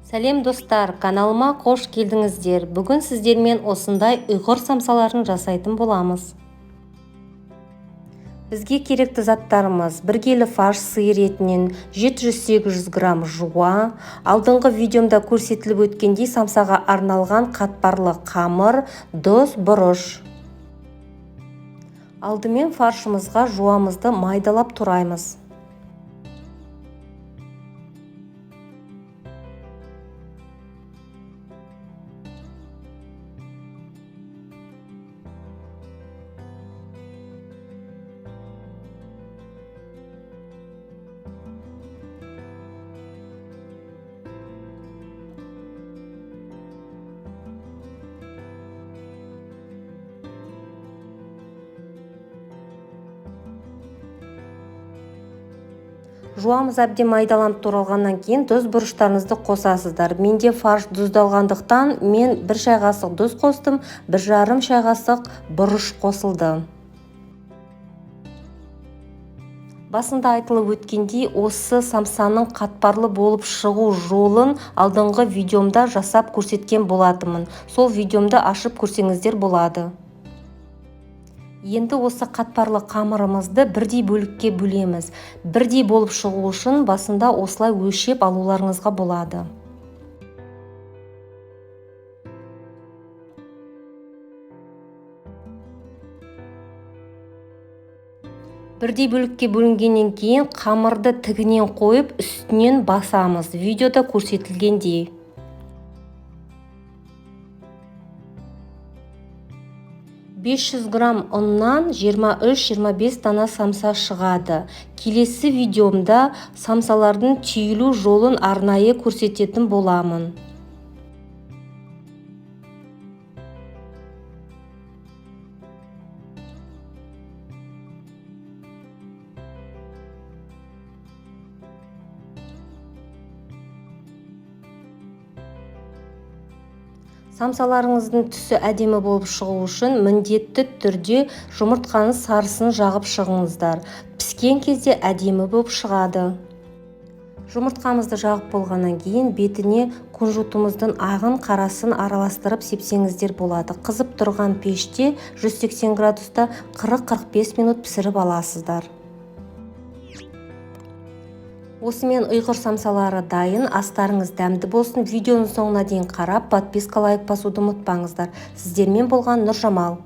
Сәлем достар, каналыма қош келдіңіздер. Бүгін сіздермен осындай ұйғыр самсаларын жасайтын боламыз. Бізге керекті заттарымыз: 1 келі фарш сиыр етінен, 700-800 грамм жуа, алдыңғы видеомда көрсетіліп өткендей самсаға арналған қатпарлы қамыр, тұз, бұрыш. Алдымен фаршымызға жуамызды майдалап тураймыз. Жуамыз әбден майдаланып туралғаннан кейін тұз бұрыштарыңызды қосасыздар. Менде фарш тұздалғандықтан мен 1 шай қасық тұз қостым, 1,5 шай қасық бұрыш қосылды. Басында айтылып өткендей, осы самсаның қатпарлы болып шығу жолын алдыңғы видеомда жасап көрсеткен болатынмын. Сол видеомды ашып көрсеңіздер болады. Енді осы қатпарлы қамырымызды бірдей бөлікке бөлеміз. Бірдей болып шығу үшін басында осылай өлшеп алуларыңызға болады. Бірдей бөлікке бөлінгеннен кейін қамырды тігінен қойып, үстінен басамыз. Видеода көрсетілгендей. 500 грамм ұннан 23-25 дана самса шығады. Келесі видеомда самсалардың түйілу жолын арнайы көрсететін боламын. Самсаларыңыздың түсі әдемі болып шығу үшін міндетті түрде жұмыртқаның сарысын жағып шығыңыздар. Піскен кезде әдемі болып шығады. Жұмыртқамызды жағып болғаннан кейін бетіне кунжутымыздың ағын қарасын араластырып сепсеңіздер болады. Қызып тұрған пеште 180 градуста 40-45 минут пісіріп аласыздар. Осымен ұйғыр самсалары дайын. Астарыңыз дәмді болсын. Видеоның соңына дейін қарап, подписка, лайк басуды ұмытпаңыздар. Сіздермен болған Нұржамал.